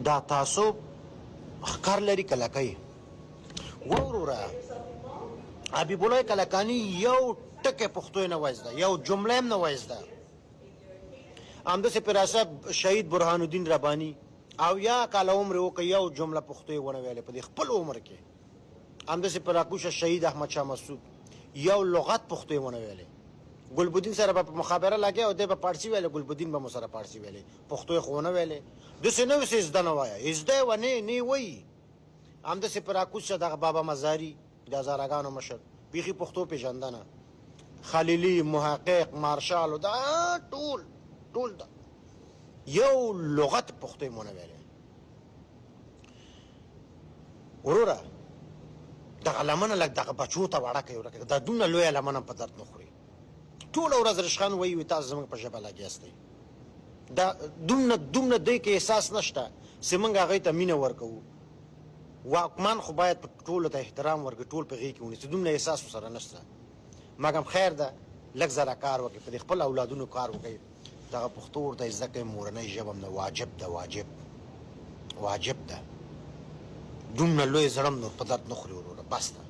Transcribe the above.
دا تاسو ښکر لري که لکۍ؟ وروره حبیب الله کلکانی یو ټکی پښتو یې نه وای زده، یو جمله هم نه وای زده. همداسې پیر صاحب شهید برهان الدین ربانی او یا کاله عمر یې وکړ، یو جمله پښتو یې ونه ویلې په دې خپل عمر کې. همداسې پراکوشه شهید احمد شاه مسعود یو لغت پښتو یې ونه ویلې. ګلبدین سره به په مخابره لګیا او دی به پارسي ویلې، ګلبدین به مو سره پارسي ویلې، پښتو یې خو ونه ویلې. داسې نه وي چې زده نه وایه، زده یې وه، نه نه یې وایي. همداسې پراکوز شه دغه بابا مزاري د هزارګانو مشر بیخي پښتو پېژندنه، خلیلی، محقق، مارشال، دا ټول ټول دا یو لغت پښتو یې مونه ویلې. وروره دغه لمنه لږ دغه بچو ته وړه کوي، ورکه دا دومره لویه لمنه په درد نه خوري. ټوله ورځ رشخند وایي وي تاسو زموږ په ژبه لګیاستئ. دا دومره دومره دوی کې احساس نشته چې موږ هغوی ته مینه ورکوو. واکمن خو باید په ټولو ته احترام ورکړي، ټول په غېږ کې ونیسي، دومره احساس ورسره نشته. مګم خیر ده، لږ ذره کار وکړي، په دې خپل اولادونو کار وکړي، دغه پښتو ورته زده کړئ، مورنۍ ژبه هم ده، واجب ده، واجب واجب ده. دومره لوی زړه هم نور په درد نه خوري وروره، بس ده.